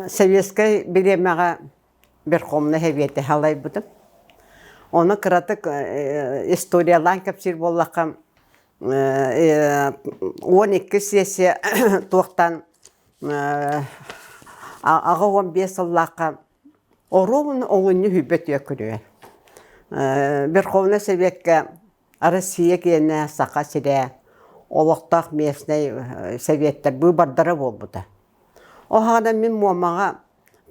Советскай бириэмэҕэ Верховнай Сэбиэти салайбытым. Ону кыратык историялаан кэпсиир буоллахха, 12 сессия туохтан 85 сыллаахха оруобуна олунньу сүүрбэ түөрт күнүгэр Верховнай Советка Россия киэнэ Саха сирэ олохтоох местнай советтар быыбардара буолбута. Оһаҕана мин Муомаҕа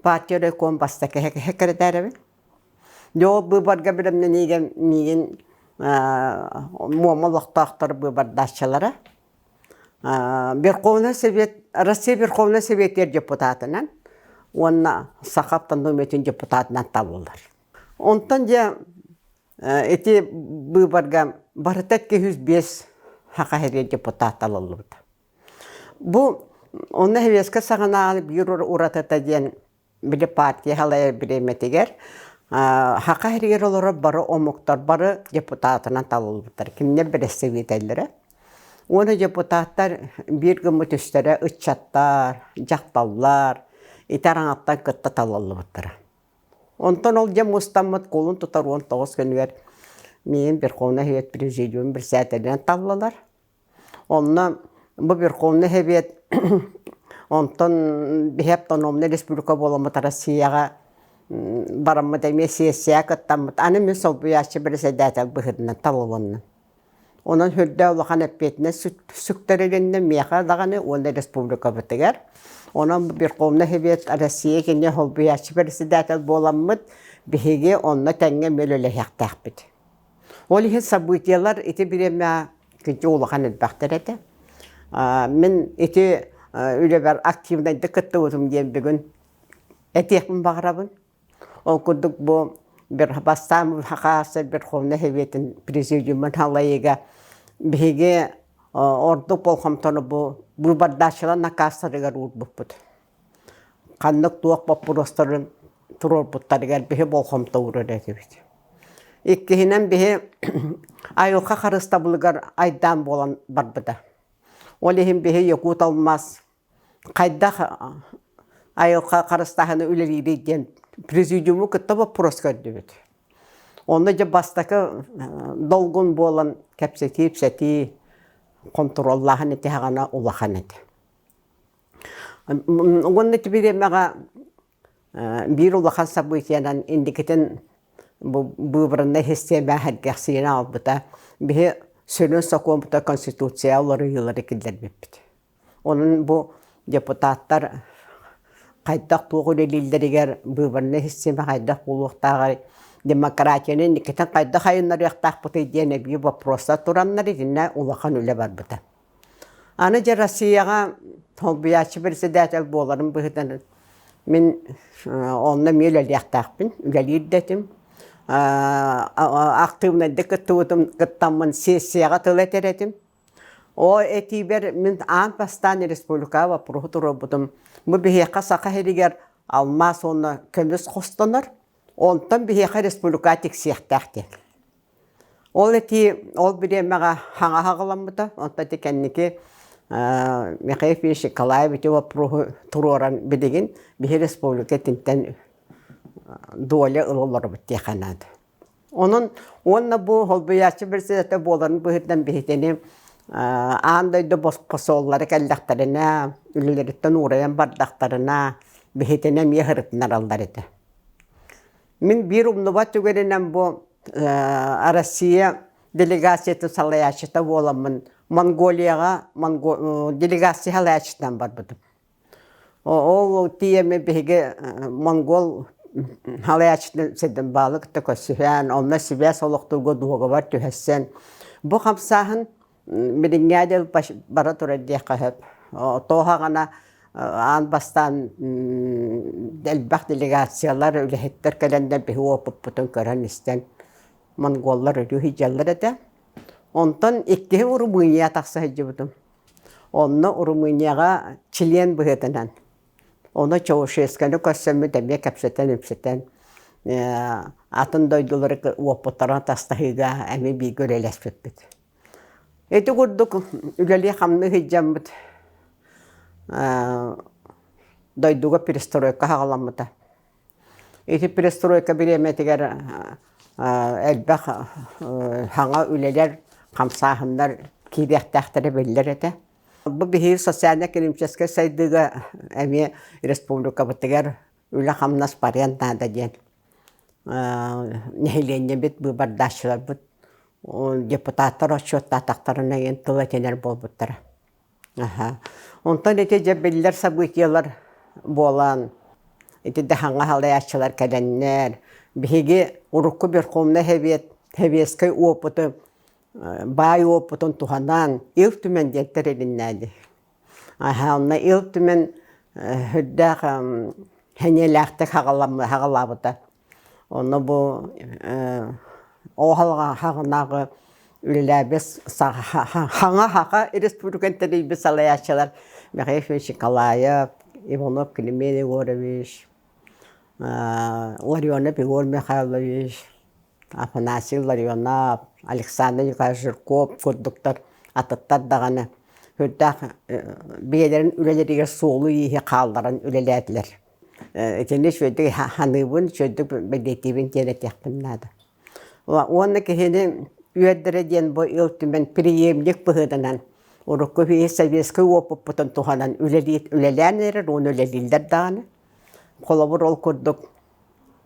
партия райком бастакы секретарабын. Дьэ ол быыбарга бэлэмнэниигэ миигин Муома олохтоохтор быыбардааччылара Верховный Совет Россия Верховный Советыгар депутатынан уонна Саха автономиятын депутатынан талыллар. Онтон дьэ ити быыбарга барыта 205 саха сиригэр депутат талыллыбыта. Бу онно Советскай саҕанааҕы биир уратыта диэн били партия салайар бириэмэтигэр Саха сиригэр олорор бары омуктар бары депутатынан талыллыбыттар. Кинилэр бэрэстэбиитэллэрэ. Уонна депутаттар биир гыммыт үстэрэ ыччаттар, дьахталлар ити араҥаттан кытта талыллыбыттара. Онтон ол дьэ мустаммыт кулун тутар 19 күнүгэр миигин Верховнай Совет Президиумун председателинэн таллылар. Онно бу Верховный Совет онтон биһи автономнай республика буоламмыт Россияҕа бараммыт эмиэ сессия кыттаммыт. Аны мин солбуйааччы председатель быһыытынан талылынным. Онон сүрдээх улахан эппиэтинэс сүктэрилиннэ миэхэ даҕаны уонна республикабытыгар. Онон Верховный Совет Россия кини солбуйааччы председатель буоламмыт, биһиги онно тэҥҥэ эмиэ үлэлэһиэхтээхпит. Ол иһин событиелар ити бириэмэ кынчы улахан элбэхтэр этэ. Мин ити үлэбэр активнайдык кыттыбытым диэн бүгүн этиэхпин баҕарабын. Ол курдук бу бастаан Хакаасыр Верховнай Советын президиумун халайыга биһиги ордук болҕомтону бу быыбардааччылар накаастарыгар уурбуппут. Ханнык туох боппуруостарын туруорбуттарыгар биһи болҕомто уурар этибит. Иккиһинэн биһи айылҕа харыстабылыгар айдаан буолан барбыта. Ол иһин биһи Якут алмаас хайдах айылҕа харыстааһыны үлэлиирий диэн президиуму кытта боппуруос көрдүбүт. Онно дьэ бастакы долгун буолан кэпсэтии-ипсэтии, хонтуруоллааһын ити саҕана улахан этэ. Уонна ити бириэмэҕэ биир улахан событиенан инникитин бу выбраннай систиэмэ сэргэхсийэн аҕалбыта. Биһи сүрүн сокуоммута Конституция уларыйыылары киллэрбиппит. Онон бу депутаттар хайдах туох үлэлииллэригэр выборнай систиэмэ хайдах буолуохтааҕый, демократияны инникитин хайдах айыннарыахтаахпытый диэн эбии вопростар тураннар итиннэ улахан үлэ барбыта. Аны дьэ Россияҕа солбуйааччы председатель буоларым быһыытынан мин онно эмиэ үлэлиэхтээхпин, үлэлиир да этим. Актыыбынайдык кыттыбытым, кыттаммын сессияҕа тыл этэр этим. Оо этиибэр мин аан бастаан республикаҕа вопроһу туруорбутум. Бу биһиэхэ Саха сиригэр алмаас уонна көмүс хостонор, онтон биһиэхэ республика тиксиэхтээх диэн. Ол этии ол бириэмэҕэ хаҥаһа аҕаламмыта, онтон ити кэнники Михаил Ефимович Николаев ити вопроһу туруоран билигин биһи республика итинтэн доля ыла олоробут диэххэ наада. Онон уонна бу холбуйааччы председатель буоларын быһыытынан биһитини аан дойду посоллара кэллэхтэринэ, үлэлэриттэн уурайан бардахтарына биһитини эмиэ ырытынараллар этэ. Мин биир умнубат түгэнинэн бу Россия делегациятын салайааччыта буоламмын Монголияҕа делегация салайааччытынан барбытым. Ол тиийэммин биһиги монгол салайааччытын Седенбаалы кытта көрсүһэн, онно сибээс олохтуурга дуогабар түһэссэн, бу хамсааһын билиҥҥээ дылы бара турар диэххэ сөп. Туоһаҕына аан бастаан элбэх делегациялар, үлэһиттэр кэлэннэр биһи уопуппутун көрөн-истэн монголлар өрүү сылдьаллар этэ. Онтон иккиһин Румыния тахса сылдьыбытым. Онно Румынияҕа чилиэн быһыытынан ону Чаушесканы көрсөммүт эмиэ кэпсэтэн-ипсэтэн атын дойдулары уопуттарын атастаһыыга эмиэ бииргэ үлэлэспиппит. Ити курдук үлэлии-хамныы сылдьаммыт. дойдуга перестройка саҕаламмыта. Ити перестройка бириэмэтигэр элбэх саҥа үлэлэр, хамсааһыннар киириэхтээхтэрэ биллэр этэ. Бу биһиги социально-экономическай сайдыыга эмиэ республикабытыгар үлэ-хамнас барыан наада диэн нэһилиэнньэбит, быыбардааччыларбыт, депутаттар отчуоттаатахтарына диэн тыл этинэр буолбуттара. Онтон ити дьэ биллэр событиелар буолан, ити да хаҥа халайааччылар кэлэннэр, биһиги урукку Верховнай Совет советскай опыты, баай опытын туһанан Ил Түмэн диэн тэрилиннээди. Онно Ил Түмэн сүрдээх сэниэлээхтик хаҕалаабыта. Онно бу оһалҕаһаҕынааҕы үлэлээбит хаҥа Саха Республикатын тэрийбит салайааччылар Михаил Ефимович Николаев, Иванов Климент Егорович, Ларионов Егор Михайлович, Афанасий Ларионов, Александр Николаевич Жирков курдуктар атыттар даҕаны сүрдээх бэйэлэрин үлэлэригэр суолу-ииһи хаалларан үлэлээтилэр. Итини үчүгэйдик саныыбын, үчүгэйдик бэлиэтиибин диэн этиэхпин наада. Уонна киһини үөрдэрэ диэн бу Ил Түмэн преемник быһыытынан урукку советскай уопуппутун туһанан үлэлээн эрэр уонна үлэлииллэр даҕаны. Холобур, ол курдук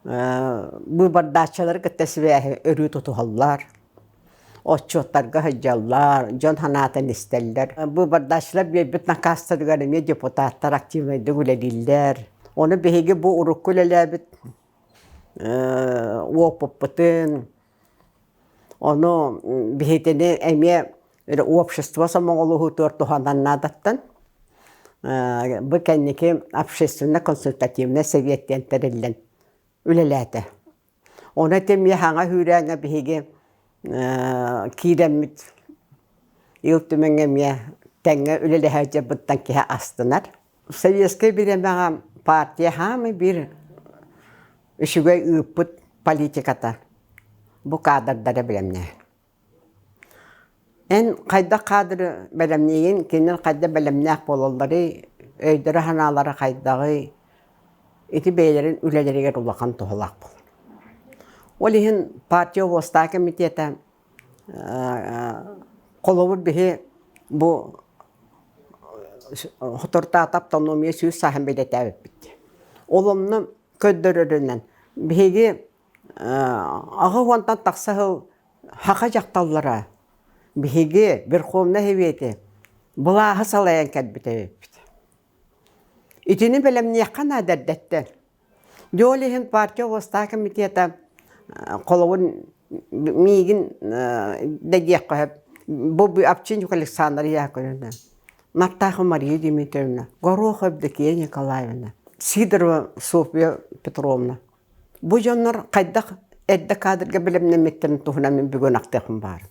быыбардааччылары кытта сибээһи өрүү тутуһаллар, отчуоттарга сылдьаллар, дьон санаатын истэллэр. Быыбардааччылар биэрбит накаастарыгар эмиэ депутаттар активнайдык үлэлииллэр. Ону биһиги бу урукку үлэлээбит уопуппутун, ону биһитини эмиэ общество сомоҕолоһуутугар туһанан наадаттан бу кэнники общественно-консультативнай совет диэн тэриллэн үлэлээтэ. Ону эмиэ хаҥа сүүрээҥҥэ биһиги киирэммит Ил Түмэҥҥэ эмиэ тэҥҥэ үлэлэһэр дьарбыттан киһи астынар. Советскай бириэмэҕэ партия хаамай биир үчүгэй ыыппыт политиката бу кадрдары бэлэмнээһин. Эн хайдах кадры бэлэмниигин, кинилэр хайдах бэлэмнээх буолалларый, өйдөрө-санаалара хайдаҕый, ити бэйэлэрин үлэлэригэр улахан туһалаах буолар. Ол иһин партия областаах комитета холобур биһи бу соторутааҕыта автономия сүүс сааһын бэлиэтээбиппит. Ол онно көрдөрөрүнэн биһиги 80-тан тахса сыл саха дьахталлара биһиги Верховнай Сэбиэти былааһы салайан кэлбит эбиппит. Итини бэлэмниэххэ наада эрдэттэн. Дьэ ол иһин партия областаах комитета холобур миигин да диэххэ сөп бу Овчинник Александр Яковлевна, Мартахова Мария Дмитриевна, Горохов Евдокия Николаевна, Сидорова Софья Петровна Бу дьоннор хайдах эрдэ кадрга бэлэмнэммиттэрин туһунан мин бүгүн ахтыахпын баҕарабын.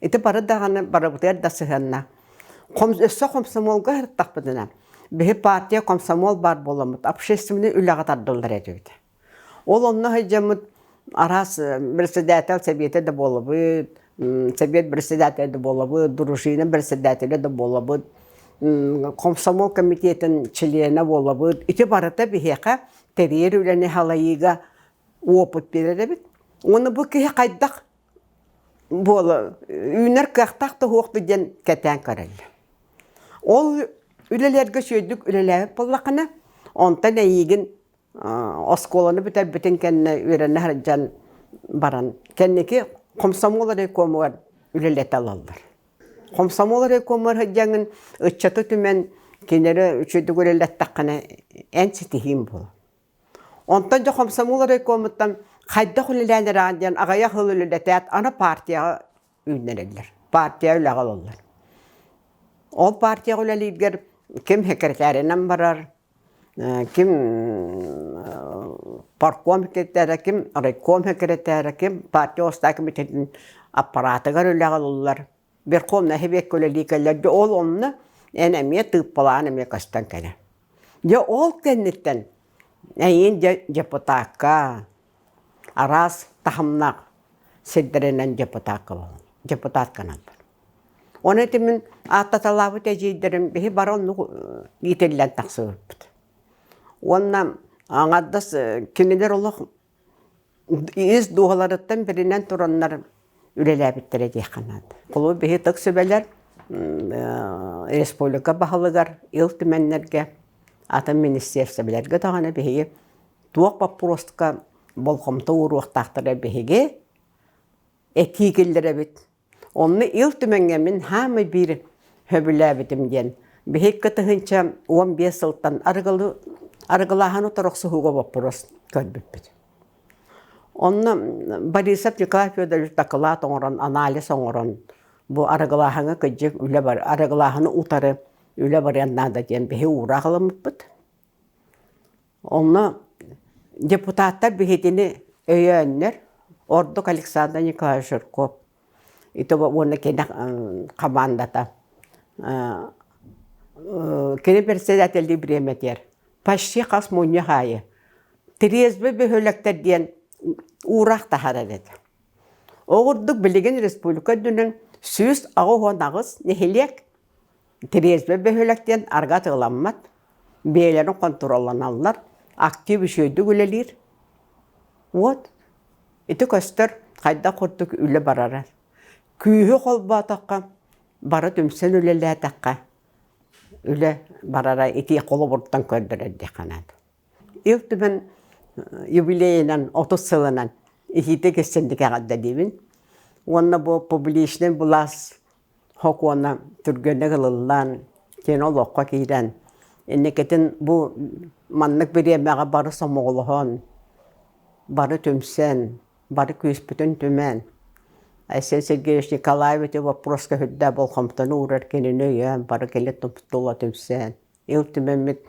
Ити бары даҕаны барыбытыгар да сыһыаннаах. Өссө комсомолга сырыттахпытына, биһи партия комсомол баар буоламмыт, общественнай үлэҕэ тардыллар этибит. Ол онно сылдьаммыт араас председатель сэбиэтэ да буолабыт, сэбиэт председателэ да буолабыт, дружина председателэ да буолабыт, комсомол комитетын чилиэнэ буолабыт. Ити барыта биһиэхэ тэрийэр үлэни салайыыга опыт биэрэр эбит. Уонна бу киһи хайдах буола үүнэр кыахтаах да суох диэн кэтээн көрөллөр. Ол үлэлэргэ үчүгэйдик үлэлээбит буоллаххына, онтон эйиигин оскуоланы бүтэрбитин кэннэ үөрэнэ сылдьан баран кэнники комсомол райкомугар үлэлэтэ ылаллар. Комсомол райкомугар сылдьаҥҥын ыччаты түмэн кинилэри үчүгэйдик үлэлэттэххинэ эн ситиһииҥ буолар. Онтон дьэ комсомол райкомуттан хайдах үлэлээн эрэҕин диэн аҕыйах сыл үлэлэтээт аны партияҕа үүннэрэллэр. Партия үлэҕэ ылаллар. Ол партияҕа үлэлииргэр ким секретарынан барар, ким партком секретарэ, ким райком секретарэ, ким партия устаа комитетин аппаратыгар үлэҕэ ылыллар. Верховнай Сэбиэккэ үлэлии кэллэр. Дьэ ол онно эн эмиэ тыыппалаан эмиэ көстөн кэлэр. Дьэ ол кэнниттэн эйиин дьэ депутакка араас таһымнаах сирдэринэн депутакка буолан депутатканан бар. Ону ити мин ааттаталаабыт эдьиийдэрим биһи бары оннук иитиллэн тахсыбыппыт. Уонна аҥардас кинилэр олох ис дууһаларыттан бэринэн тураннар үлэлээбиттэрэ диэххэ наада. Холобур, биһи ытык сүбэлэр республика баһылыгар, Ил Түмэннэргэ, атын министиэрсэбэлэргэ даҕаны биһиги туох боппуруоска болҕомто ууруохтаахтара биһиги этии киллэрэбит. Онно Ил Түмэҥҥэ мин хаамай биир сөбүлээбитим диэн биһи 2015 сылтан арыгылы арыгылааһыны торохсуһууга боппуруос көрбүппүт. Онно Борисов Николай Федорович дакылаат оҥорон, анализ оҥорон бу арыгылааһыҥҥа кырдьык үлэ бар арыгылааһыны утары үлэ барыан наада диэн биһи уураах ылыммыппыт. Онно депутаттар биһитини өйөөннөр, ордук Александр Николаевич Жирков ити уонна кини хамаандата кини председателлии бириэмэтигэр почти хас мунньах аайы трезвый бөһүөлэктэр диэн уураах таһаарар этэ. Ол курдук билигин республика үрдүнэн 188 нэһилиэк Трезвый бөһүөлэк диэн арга атыыламмат, бэйэлэрин хонтуруолланаллар, актив үчүгэйдик үлэлиир. Вот ити көстөр хайдах курдук үлэ барара. Күүһү холбоотоххо, бары түмсэн үлэлээтэххэ, үлэ барара ити холобуртан көрдөрөр диэххэ наада. Ил Түмэн юбилейынан 30 сылынан иһиитэ кэссэнник эҕэрдэлиибин. Уонна бу публичнай былаас Сокуона түргэнник ылыллан, кини олоххо киирэн, инникитин бу маннык бириэмэҕэ бары сомоҕолоһон, бары түмсэн, бары күүспүтүн түмэн, Айсен Сергеевич Николаевич боппуруоска сүрдээх болҕомтону уурар кинини өйөөн, бары кэлин тула түмсэн, Ил Түмэммит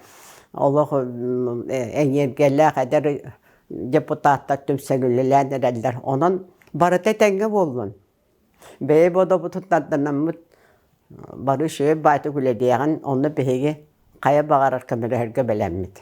олох эниэргэлээх эдэр депутаттар түмсэн үлэлээн эрэллэр. Онон барыта этэҥҥэ буоллун. Бэйэ бодобутун тарданаммыт бары үчүгэй баайтык үлэлиэҕин, онно биһиги хайа баҕарар көмөлөһөргө бэлэммит.